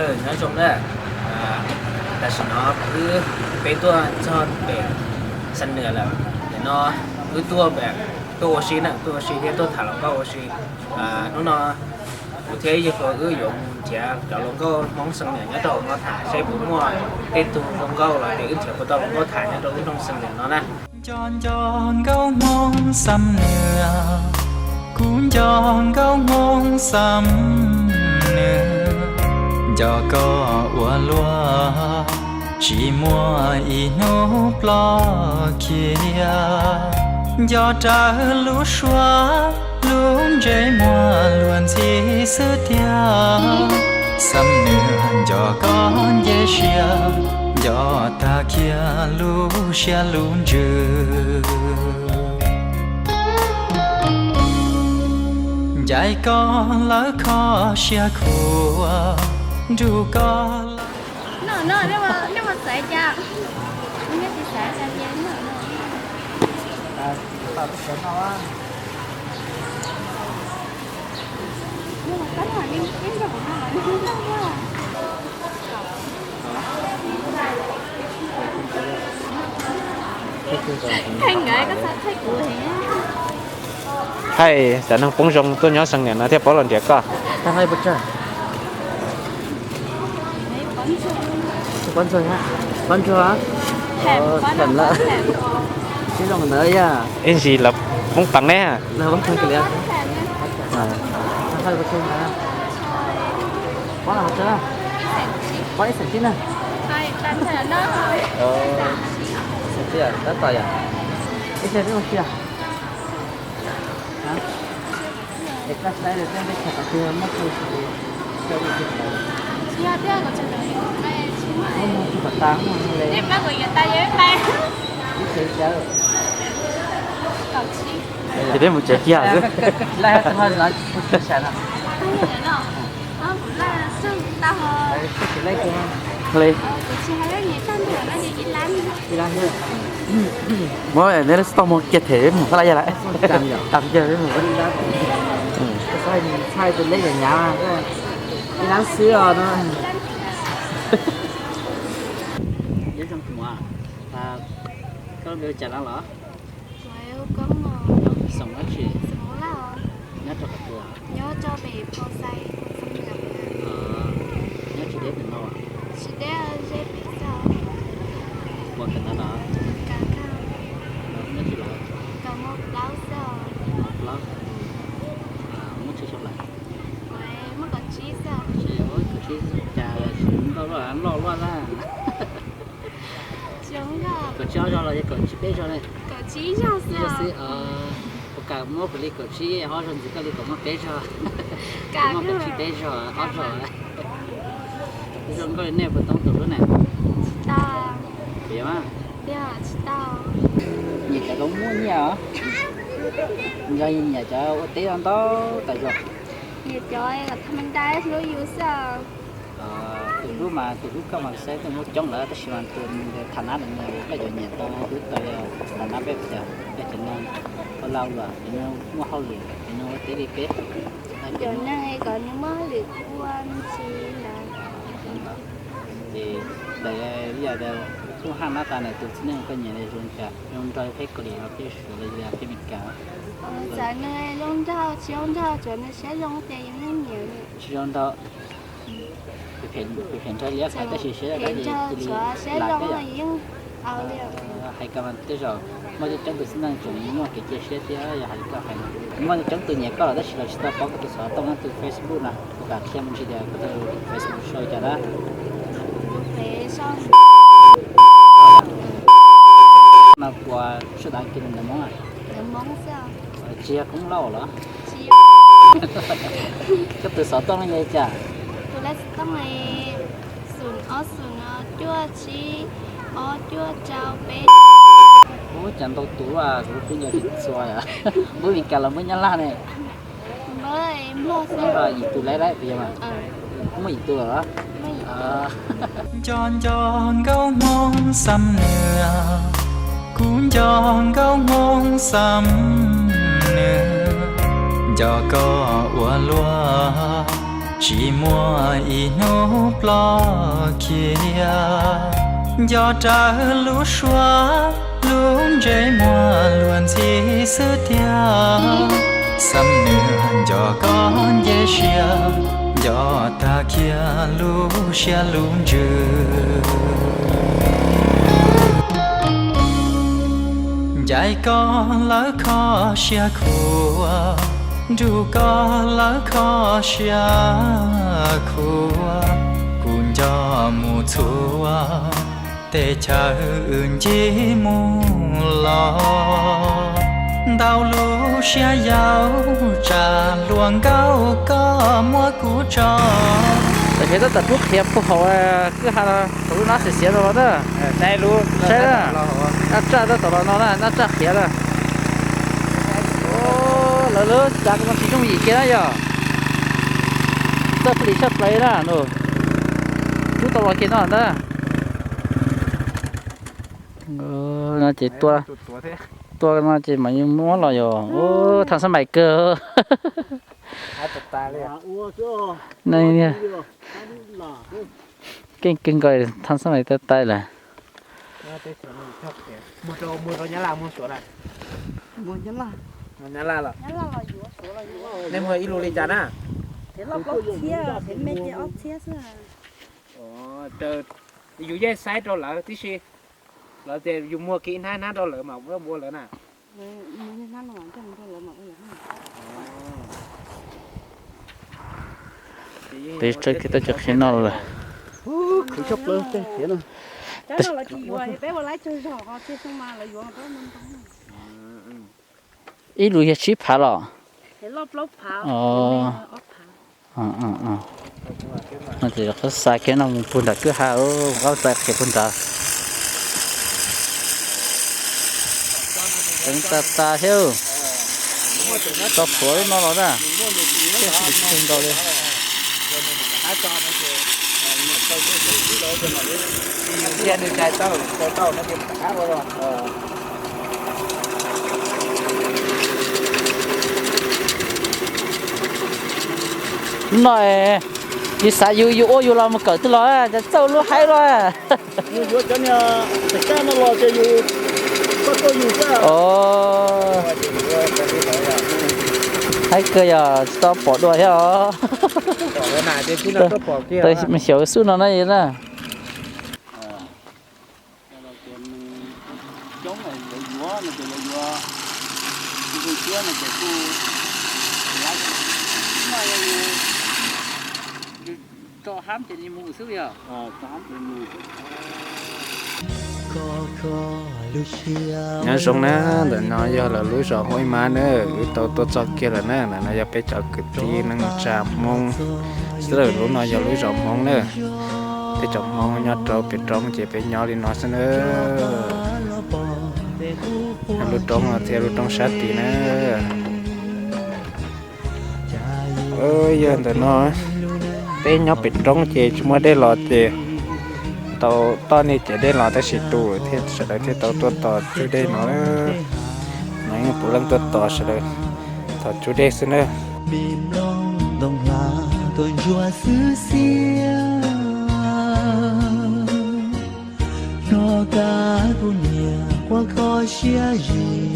Nyob zoo na, tam sim no wb, peb tuaj txog pem Xam Nuas lawm. Nim no wb tuaj pem, tuaj ua si na, tuaj ua si thiab tuaj tham hluas nkauj ua si. Hnub no kuv thiab ib yawg hluas wb yuav mus nrhiav cov hluas nkauj Hmoob Xam Nuas nyob rau hauv no tham seb puas muaj tej tug hluas nkauj los ces wb nrhiav puas tau hluas nkauj tham nyob rau lub nroog Xam Nuas no na. Nco nco nkauj Hmoob Xam Nuas, kuv nco nkauj Hmoob Xam Nuas, nco koj ua luaj, tsis muaj ib hnub ploj kiag. Nco rawv lub suab lub ntsej muag luag ntxhi xwb tiag. Xam Nuas nco koj nce siab, nco tag kiag lub siab lub ntsws. Ncaim koj lawv kho siab khuav, nrug koj lawv Thaij cov neeg poob zoo tuaj nyob Xam Nuas no thiaj paub los nrhiav koj. Ib ntsis lawv poob peev ne. Tab tom yom. Ces peb mus tsev kiag xwb. Li. Muab neb tsis tau mus kiag them mus qab laj yog lawm. Tam kiag peb mus. Ib lab xwb os no. Nyob zoo tus muam, koj lub npe hu cas no los? Xoom dab tsi? Nyob rau qhov twg? Nyob tsis deb pem no. Puas kawm ntawv los? Nyob tsis los? Plaub. Muaj tsawg xyoo lawm? Kaum tsib. Cas tsis nkauj luaj, loj luaj na. Kaum tsib ob zaug los yog kaum tsib peb zaug ne? Ib zaug xwb. Puas kam muab kuv li kaum tsib ob zaug ntxiv koj li kaum muaj peb zaug? Muaj kaum tsib peb zaug ob zaug. Zoo nkauj li nej puas toob tus hlub na? Puas yog? Nyiam cov koob muaj nyiaj os. Nco nyiam cov ua teb ntau tas zog. Nyiam cov hlub yus xwb. Tus hlub mas tus hlub koj mas saib tej muaj coob lawm tab sis mas tus tham nab ntawd koj yuav nyiam tau hlub tau tham nab peb tias peb cov neeg ua lau luam cov neeg muaj hauj lwm cov neeg ua teb li peb. Cov neeg kom nws muaj hauj lwm ua ntsis ntawd. Ces ntawm li yam tias kuj haj nab tas ntawm tus txiv neej koj nyiam li zoo cas, zoo nraug peb Kaus Lim los peb Suav los yog peb Meskas? Txawm nws zoo nraug tsis zoo nraug tsuav nws siab zoo ces yus yeej nyiam. Tsis zoo nraug. Phem nraug liab qhov tab sis siab zoo tab sis cia li lam peb yom. Hais kom tej zaum muaj coob coob tus txiv neej tseem muaj kev cia siab thiab yog hais li koj hais no. Muaj coob tus nyiam koj los tab sis lawv tsis tau paub koj tus xov tooj thiab tus Facebook no, kuv kam qhia me ntsis tias koj tus Facebook sau cas na. No puas tshwj xeeb kws ntawv Hmoob a? Tsis yog Hmoob Lauj los? Koj tus xov tooj no yog li cas? Tus xov tooj xoom ob xoom cuaj tsib ob cuaj rau peb. Ub, cas ntau tus, kuv twb nco tsis txhua. Muab Meskas los muab Nyab Laj ne? Yim tus lawm, puas yog mas? Muaj yim tus los? Nco nco nkauj Hmoob Xam Nuas, kuv nco nkauj Hmoob Xam Nuas, nco koj ua luaj, Tsis muaj ib hnub ploj kiag, nco rawv lub suab lub ntsej muag luag ntxhi xwb tiag. Xam nws nco koj nce siab, nco tag kiag lub siab lub ntsws. Ncaim koj lawv kho siab khuav, nrug koj lawv kho siab khuav, kuv nco mus txhua teb chaws wb ncig mus los. Ntau lub siab yau tsam hluas nkauj koj muab kuv tso. Tam sim no tab tom pub qhiav puag hauv kwj ha no, thaum lub hnab xiav xiav no los na. Saib, nab tsaj tab tom los no na, nab tsaj qhiav na. Lawv lub tsav no tsis yooj yim kiag na yog. Txawj plig tshaj plaws na. Rub tau los kiag no ntag. No ces tua, tua no ces mam li muab los yog. Thaj xab mais kawg. Keej kawg nkaus, thaj xab mais tas tais lawm. Nej muag ib lus li cas na? Yus yeej saib rau lawv tib si, lawv tias yus muag kiag ib hnab hnab rau lawv mas ua lawv na. Peb tsaws kiag tau cov qhiav no lawm. Ib lus yog tsib phav los? No ces qhov xa kiag no mus puag nram kwj ha, qhov xa qhiav puag nrad. Teev tas tas thiab. Tso plhuav lub no los na. Tsis nkaus li. No, yus xav yus, yus ua yus los mus kawm twg los, txawj lub haib los. Yus yuav cov niag txawm kab no los ces yus, koj tuaj yus kab. Haib kawg yog tsis tau pom dua thiab os. Xyaum xub no na yus na. Nyob zoo na, ntawm no yog lawv lub zos Huab Ib Mab na, wb tau tuaj txog kiag lawm na. Ntawm no yog peb cov kwv tij neej tsa Hmoob xwb, lub no yog lub zos Hmoob na. Peb cov Hmoob nyob rau pem roob ces peb nyob li no xwb na. Lub roob no thiab lub roob sab tid na. Yog ntawm no, peb nyob pem roob ces tsis muaj dej los ces tau toj niag ciav dej los tab sis tus thiab sawv daws thiaj tau tuaj tos tswb dej no. No yeej puav leej tuaj tos sawv daws tos tswb dej xwb na. Me mloog ntoo hla tuaj ntsuag xwb xiab, hnov kab kuv niam quaj kho siab zim.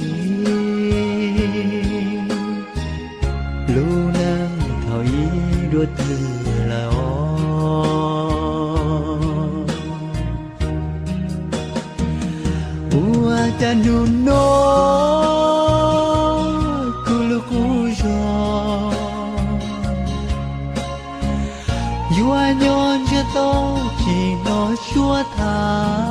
Lub neej thaum ub dua twg lawm os? Ua cas hnub no kuv lub qub zog yuav nyob ntsiag to tsis hnov suab tham.